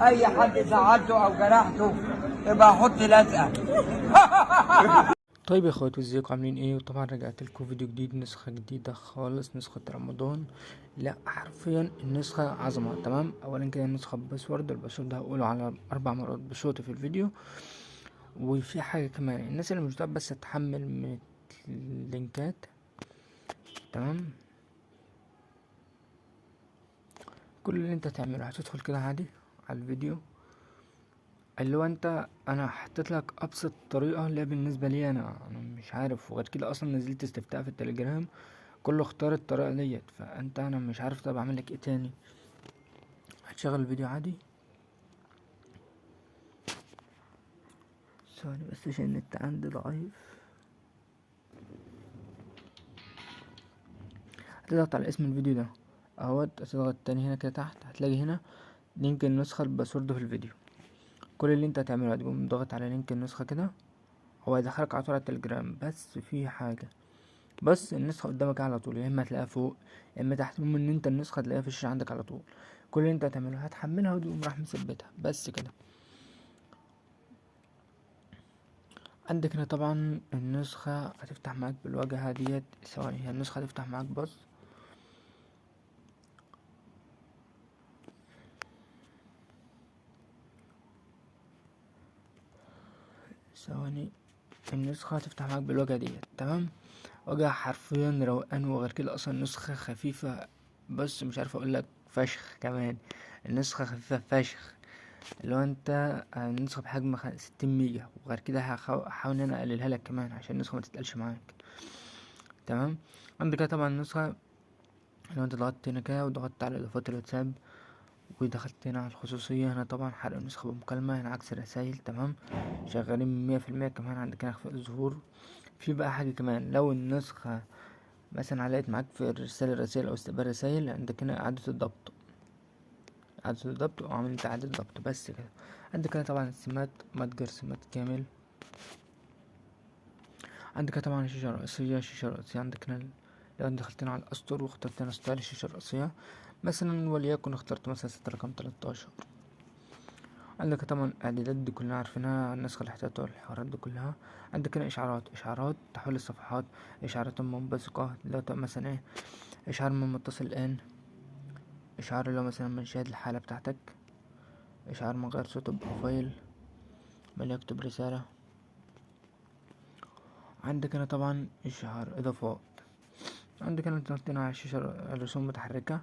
اي حد زعلته او جرحته يبقى حط لزقه. طيب يا اخواتي، ازيكم عاملين ايه؟ وطبعا رجعت لكم فيديو جديد، نسخة جديدة خالص، نسخة رمضان. لا حرفيا النسخة عظمة. تمام، اولا كده النسخة password، ال password هقوله على 4 مرات بصوتي في الفيديو. وفي حاجة كمان، الناس اللي مش بتعرف بس تحمل من اللينكات، تمام، كل اللي انت تعمله هتدخل كده عادي على الفيديو اللي هو انت، انا حطيت لك ابسط طريقه اللي هي بالنسبة لي انا مش عارف، وغير كده اصلا نزلت استفتاء في التليجرام كله اختار الطريقة ديت، فانت انا مش عارف طب اعمل لك ايه تاني. هتشغل الفيديو عادي، ثواني بس عشان النت عندي ضعيف. هتضغط على اسم الفيديو ده اهوت، هتضغط تاني هنا كده تحت، هتلاقي هنا link النسخة ال password في الفيديو. كل اللي انت هتعمله هتقوم ضاغط على link النسخة كده، هو هيدخلك على طول على التليجرام. بس في حاجة، بس النسخة قدامك على طول، يا اما هتلاقيها فوق يا اما تحت، المهم ان انت النسخة تلاقيها في الشاشة عندك على طول. كل اللي انت هتعمله هتحملها وتقوم راح مثبتها، بس كده. عندك هنا طبعا النسخة هتفتح معاك بالواجهة ديت، ثواني، هي النسخة هتفتح معاك بس ثواني، النسخة هتفتح معاك بالواجهة ديت. تمام، واجهة حرفيا روقان، وغير كده اصلا نسخة خفيفة، بس مش عارف اقول لك فشخ كمان، النسخة خفيفة فشخ. اللي هو انت النسخة بحجم 60 ميجا، وغير كده هحاول ان انا اقللها لك كمان عشان النسخة ما تتقلش معاك. تمام، عندك كده طبعا النسخة لو انت ضغطت هنا كده وضغطت على اضافات الواتساب ودخلت هنا على الخصوصية، هنا طبعا حرق النسخة بمكالمة، هنا عكس الرسايل. تمام، شغالين 100%. كمان عندك هنا اخفاء الظهور. في بقى حاجة كمان، لو النسخة مثلا علقت معاك في ارسال الرسائل او استقبال الرسايل، عندك هنا اعادة الضبط، اعادة الضبط، وعامل انت اعادة ضبط، بس كده. عندك هنا طبعا السمات، متجر سمات كامل. عندك هنا طبعا الشاشة الرئيسية، الشاشة الرئيسية عندك هنا لو انت دخلت هنا على الاسطر واخترت هنا style الشاشة الرئيسية مثلا، وليكن اخترت مثلا سطر رقم 13. عندك طبعا الاعدادات دي كلها عارفينها، النسخة الاحتياطية والحوارات دي كلها. عندك هنا اشعارات، اشعارات تحويل الصفحات، اشعارات منبثقة، لو مثلا ايه، اشعار من متصل الان، اشعار لو مثلا من شاهد الحالة بتاعتك، اشعار من غير صوت ال profile، من يكتب رسالة. عندك هنا طبعا اشعار اضافات. عندك هنا ضغطنا على الشاشة الرسوم المتحركة.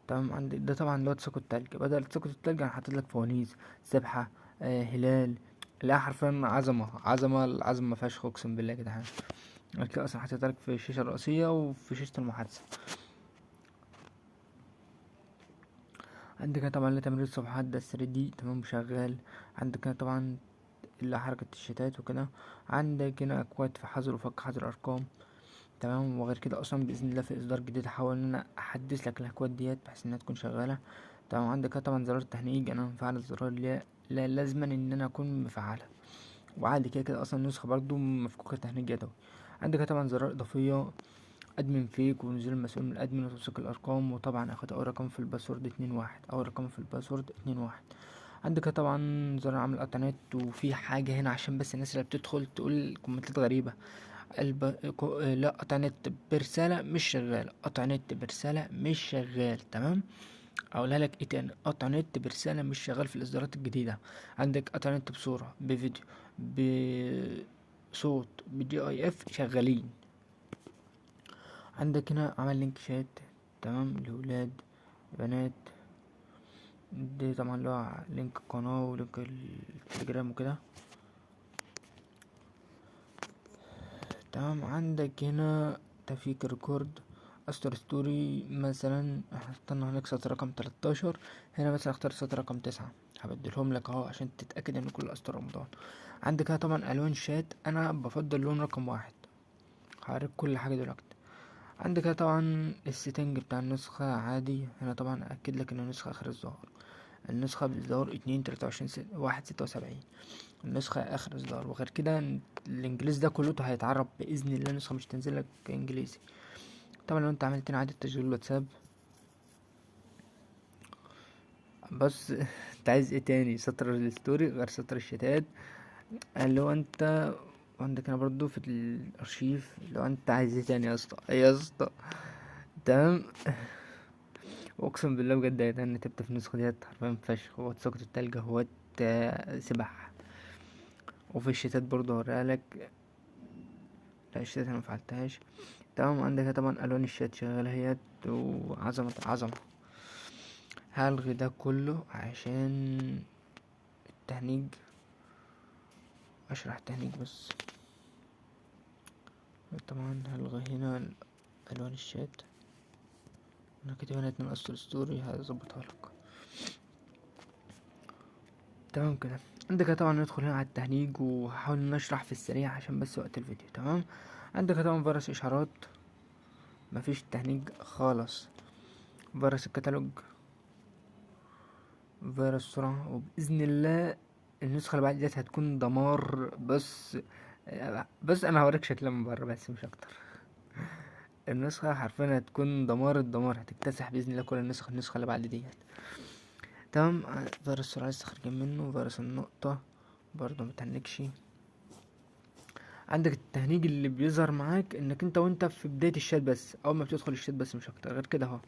تمام، عندك ده طبعا اللي هو تساقط التلج، بدل تساقط التلج انا حاطط لك فوانيس، سبحة، هلال. لا حرفيا عظمة، عظمة، العظمة فشخ اقسم بالله يا جدعان. انا كده اصلا حاطط لك في الشاشة الرئيسية وفي شاشة المحادثة. عندك هنا طبعا اللي تمرير الصفحات ده 3 دي، تمام، شغال. عندك هنا طبعا اللي حركة الشتات وكده. عندك هنا اكواد في حظر وفك حظر ارقام. تمام، وغير كده اصلا باذن الله في اصدار جديد هحاول ان انا احدث لك الاكواد ديت بحيث انها تكون شغالة. تمام، عندك هنا طبعا زرار التهنيج، انا مفعل الزرار اللي لا لازما ان انا اكون مفعلها، وعادي كده كده اصلا النسخة برضو مفكوكه تهنيج يدوي. عندك هنا طبعا زرار اضافية، admin fake، ونزول المسؤول من ال admin، وتوثيق الارقام، وطبعا اخد اول رقم في ال password 2 1، اول رقم في ال password 2 1. عندك هنا طبعا زرار عمل قطع نت. وفي حاجة هنا عشان بس الناس اللي بتدخل تقول كومنتات غريبة، لا قطع نت برسالة مش شغال، قطع نت برسالة مش شغال. تمام، اقولها لك ايه تاني، قطع نت برسالة مش شغال في الاصدارات الجديدة. عندك قطع نت بصورة، بفيديو، بصوت، ب GIF شغالين. عندك هنا عمل link chat، تمام، لولاد بنات، دي طبعا اللي هو link القناة و link التليجرام وكده. تمام، عندك هنا تفكيك record، استر story مثلا، هستنى هناك سطر رقم 13، هنا مثلا اختار سطر رقم 9، هبدلهم لك اهو عشان تتأكد ان كل اسطر رمضان. عندك هنا طبعا الوان شات، انا بفضل لون رقم 1، هوريك كل حاجة دلوقتي. عندك هنا طبعا ال setting بتاع النسخة عادي، هنا طبعا اكد لك ان النسخة اخر الظهر، النسخة بإصدار 2 23 1 76، النسخة آخر إصدار. وغير كده الإنجليزي ده كله هيتعرب بإذن الله، النسخة مش تنزل لك إنجليزي. طبعا لو أنت عملت إعادة تشغيل الواتساب بس انت عايز ايه تاني؟ سطر ال story غير سطر الشتات اللي هو انت عندك هنا برضو في الارشيف. لو انت عايز ايه تاني يا اسطى؟ يا اسطى تمام. واقسم بالله بجد يا جدعان تبت في النسخة ديت حرفيا فشخ. هو تساقط التلج هو سبح. وفي الشتات برضو هوريها لك. لا الشتات انا مفعلتهاش. تمام. عندك طبعا الوان الشات شغالة اهيت وعظمه عظمه. هلغي ده كله عشان التهنيج، اشرح التهنيج بس. طبعا هلغي هنا الوان الشات. انا كاتب هنا 2 اسطر story هظبطها لك. تمام كده. عندك طبعا ندخل هنا على التهنيج، وهحاول نشرح في السريع عشان بس وقت الفيديو. تمام. عندك طبعا فيروس اشعارات، مفيش تهنيج خالص. فيروس الكتالوج، فيروس سرعة. وبإذن الله النسخة اللي بعد ديت هتكون دمار. بس انا هوريك شكلها من بره بس مش اكتر. النسخة حرفيا هتكون دمار الدمار، هتكتسح بإذن الله كل النسخ النسخة اللي بعد ديت. تمام. فيروس السرعة لسه خارجين منه. فيروس النقطة برضه متهنكش. عندك التهنيج اللي بيظهر معاك انك انت وانت في بداية الشات بس، اول ما بتدخل الشات بس مش اكتر، غير كده اهو.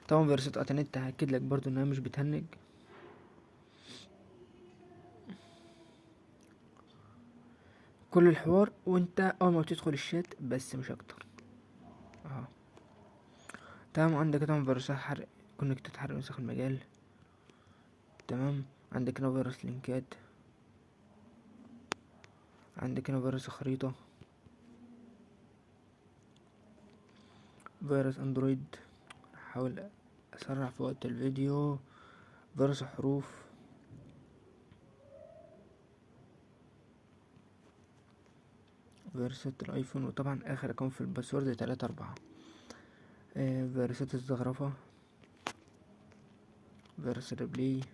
طبعا فيروسات انترنت هاكد لك برضو انها مش بتهنج. كل الحوار وانت اول ما بتدخل الشات بس مش اكتر اهو. تمام. عندك طبعا فيروسات حرق كونكتات، حرق نسخ المجال. تمام. عندك هنا فيروس لينكات، عندك هنا فيروس خريطة، فيروس اندرويد. هحاول اسرع في وقت الفيديو. فيروس حروف، فيروسات الايفون، وطبعا اخر رقم في ال password 3 4. فيروسات الزخرفة، فيروس ال replay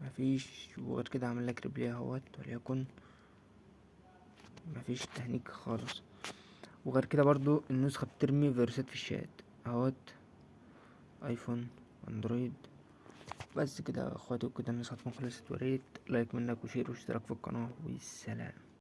مفيش، وغير كده عامل لك replay اهوت وليكن مفيش تهنيج خالص. وغير كده برضو النسخة بترمي فيروسات في الشات اهوت، ايفون اندرويد. بس كده يا اخواتي، وكده النسخة تكون خلصت. وريت like منك و share واشتراك في القناة، والسلام.